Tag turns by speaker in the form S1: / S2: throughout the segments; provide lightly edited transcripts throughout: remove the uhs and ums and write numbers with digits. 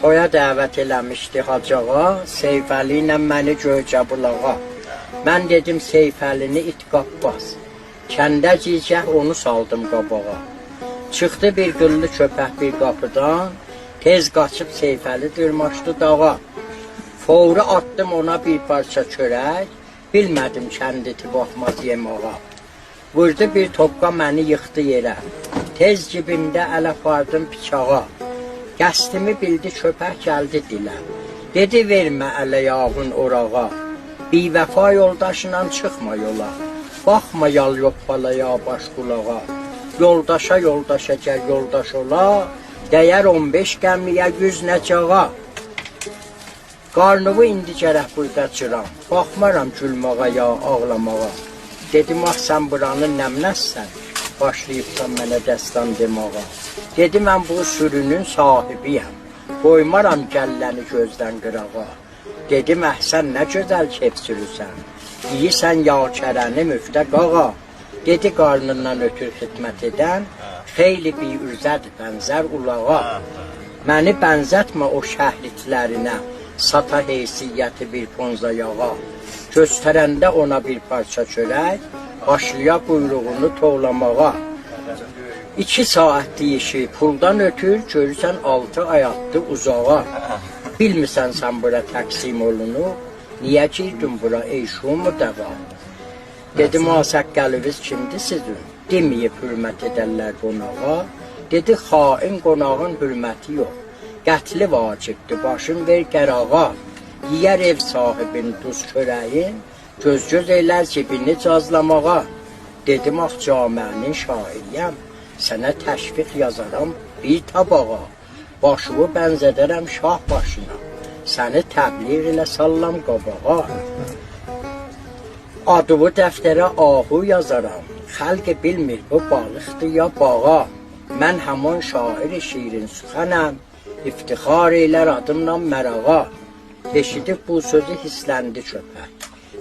S1: Toya dəvət eləmişdi Hacıağa, Seyfəli ilə məni Göycəbulağa. Mən dedim Seyfəlini it qappaz. Kəndə gicəh onu saldım qabağa. Çıxdı bir qıllı köpək bir qapıdan, tez qaçıb Seyfəli dırmaşdı dağa. Fovru atdım ona bir parça çörək, bilmədim kənd iti baxmaz yemağa. Vurdu bir topqa məni yıxdı yerə. Tez cibimdə əl apardım bıçağa. Qəsdimi bildi köpək gəldi dilə. Dedi vermə ələ yağın orağa. Bivəfa yoldaşla çıxma yola. Baxma yal yoppalaya baş qulağa. Yoldaşa yoldaşa gəl yoldaş ola. Dəyər 15 gəmiyə 100 nəcağa. Qarnımı indi gərək burada cıram. Baxmaram gülməyə ya ağlamağa. Dedim, ah sən buranın nəmnəssən, başlayıbsan mənə dəstan demağa. Dedi, mən bu sürünün sahibiyəm. Qoymaram gəlləni gözdən qırağa. Dedim, əhsən nə gözəl kef sürüsən. Yeyirsən yağ kərəni müftə qağa. Dedi, qarnından ötür xidmət edən, xeyli bir ürzədir bənzər ulağa. Məni bənzətmə o şəhlitlərinə, sata heysiyyəti bir ponza yağa. Göstərəndə ona bir parça çörək, başlaya quyruğunu tovlamağa. 2 saatlik işi puldan ötür, görürsən 6 ay atdı uzağa. Bilmirsən sən bura təqsim olunub, niyə girdin bura ey şumu dəva? Dedim, a səqqəliniz kimdir sizin? Deməyib hürmət edərlər qonağa. Dedi, xain qonağın hürməti yox. Qətli vacibdir, başın ver qərağa. Yeyər ev sahibin duz çörəyin, göz-göz eylər cibini cazlamağa. Dedim, ax camənin şairiyəm, sənə təşviq yazaram bir tabağa. Başımı bənzədərəm şah başına, səni təbliğ ilə sallam qabağa. Adımı dəftərə ahu yazaram, xalq bilmir bu balıqdır ya bağa. Mən həmin şair şirin süxənəm, iftixar eylər adımla mərağa. Eşidib bu sözü hissləndi köpək.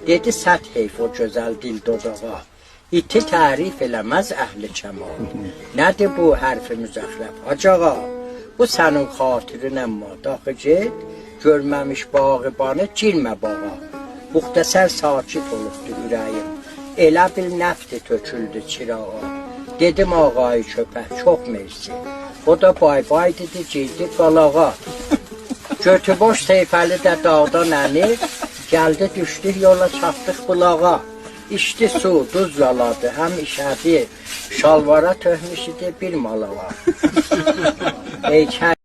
S1: Dedi, sət heyf o gözəl dil dodağa. İti tərif eləməz əhli kəmal. Nədir bu hərfi müzəxrəf Hacıağa? Bu sənin xatirin əmma, daxı get, görməmiş bağıbanı girmə bağa. Muxtəsər sakit olubdu ürəyim. Elə bil nəfti töküldü çırağa. Dedim ağayı köpək, çox mersi. O da bay-bay dedi, girdi qalağa. Götüboş Seyfəli də dağdan ənir, gəldi düşdük yola çatdıq bulağa. İçdi su, duz yaladı, həm işədi, şalvara töhmüş idi bir malağa. Ey